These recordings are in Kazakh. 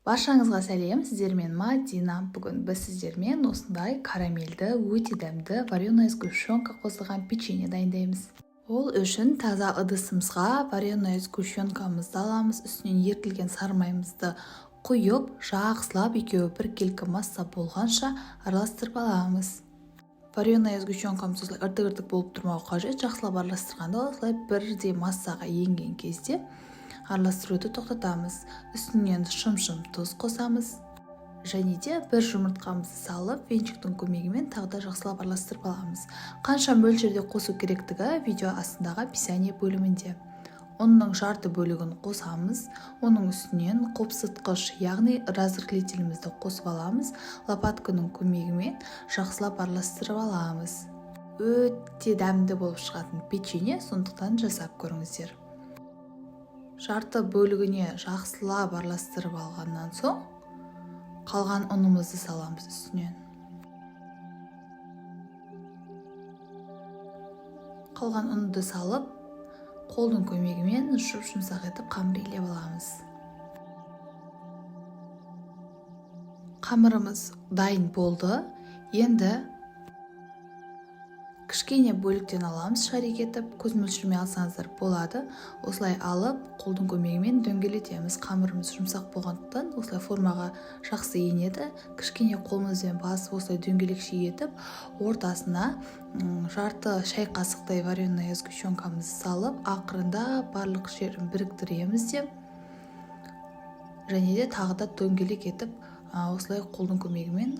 Баршаңызға сәлем, сіздермен Мадина. Бүгін біз сіздермен осындай карамельді, өте дәмді вареная сгущенка қосылған печенье дайындаймыз. Ол үшін таза ыдысымызға вареная сгущенкамызды аламыз, үстінен ерітілген сары майымызды құйып, жақсылап екеуі біркелкі масса болғанша араластырып аламыз. Вареная сгущенкамыз осылай іртік-іртік болып тұрмауы қажет. Жақсылап араластырғанда, осылай бірдей массаға енген кезде араластыруды тоқтатамыз. Үстінен шым-шым тұз қосамыз және де бір жұмыртқамызды салып, венчиктің көмегімен тағы да жақсылап араластырып аламыз. Қанша мөлшерде қосу керектігі видео астындағы описание бөлімінде. Ұнның жарты бөлігін қосамыз, оның үстінен қопсытқыш, яғни разрыхлителімізді қосып аламыз, лопатканың көмегімен жақсылап араластырып аламыз. Өте дәмді болып шығатын печенье, сондықтан жасап көріңіздер. Жарты бөлігіне жақсылап араластырып алғаннан соң, қалған ұнымызды саламыз үстінен. Қалған ұнды салып, қолдың көмегімен жұп-жұмсақ етіп қамыр илеп аламыз. Қамырымыз дайын болды. Енді кішкене бөліктен аламыз, шарик етіп, көз мөлшерімен алсаңыздар болады. Осылай алып, қолдың көмегімен дөңгелетеміз. Қамырымыз жұмсақ болғандықтан, осылай формаға жақсы енеді. Кішкене қолымызбен басып, осылай дөңгелекше етіп, ортасына жарты шай қасықтай вареная сгущенкамызды салып, ақырындап барлық жерін біріктіреміз де, және де тағы да дөңгелек етіп, осылай қолдың көмегімен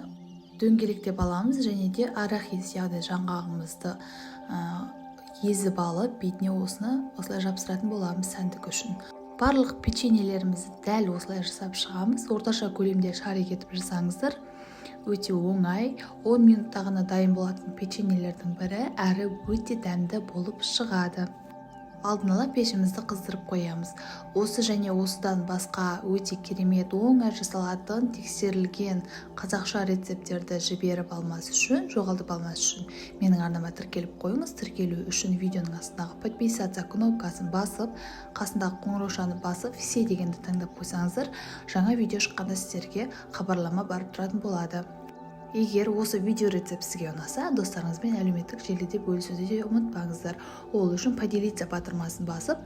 дөңгелектеп аламыз. Және де арахис, яғни жаңғағымызды езіп алып, бетіне осыны осылай жапсыратын боламыз сәндік үшін. Барлық печеньелерімізді дәл осылай жасап шығамыз. Орташа көлемде шарик етіп жасаңыздар, өте оңай, 10 минутта ғана дайын болатын печеньелердің бірі, әрі өте дәмді болып шығады. Алдын ала пешімізді қыздырып қоямыз. Осы және осыдан басқа өте керемет, оңай жасалатын, тексерілген қазақша рецепттерді жіберіп алмас үшін, жоғалтып алмас үшін менің арнама тіркеліп қойыңыз. Тіркелу үшін видеоның астындағы «Подписаться» кнопкасын басып, қасындағы қоңыраушаны басып, «Все» дегенді таңдап қойсаңыздар, жаңа видео шыққанда сіздерге хабарлама барып тұратын болады. Егер осы видео рецепт сізге ұнаса, достарыңызбен әлеуметтік желіде бөлісуді де ұмытпаңыздар. Ол үшін «Поделиться» батырмасын басып,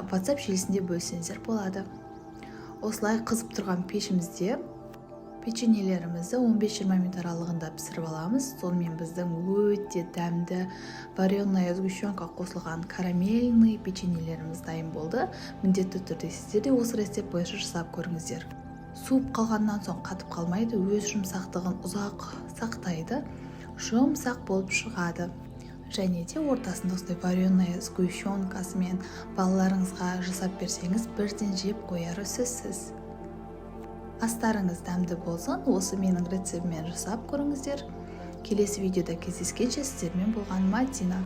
WhatsApp желісінде бөліссеңіздер болады. Осылай қызып тұрған пешімізде печеньелерімізді 15-20 минут аралығында пісіріп аламыз. Сонымен, біздің өте дәмді вареная сгущенка қосылған карамельный печеньелеріміз дайын болды. Міндетті түрде сіздер де осы рецепт бойынша жасап көріңіздер. Суып қалғаннан соң қатып қалмайды, өз жұмсақтығын ұзақ сақтайды, жұмсақ болып шығады. Және де ортасында осындай вареная сгущенкасымен балаларыңызға жасап берсеңіз, бірден жеп қояры сөзсіз. Астарыңыз дәмді болсын! Осы менің рецептіммен жасап көріңіздер. Келесі видеода кездескенше, сіздермен болған Мадина.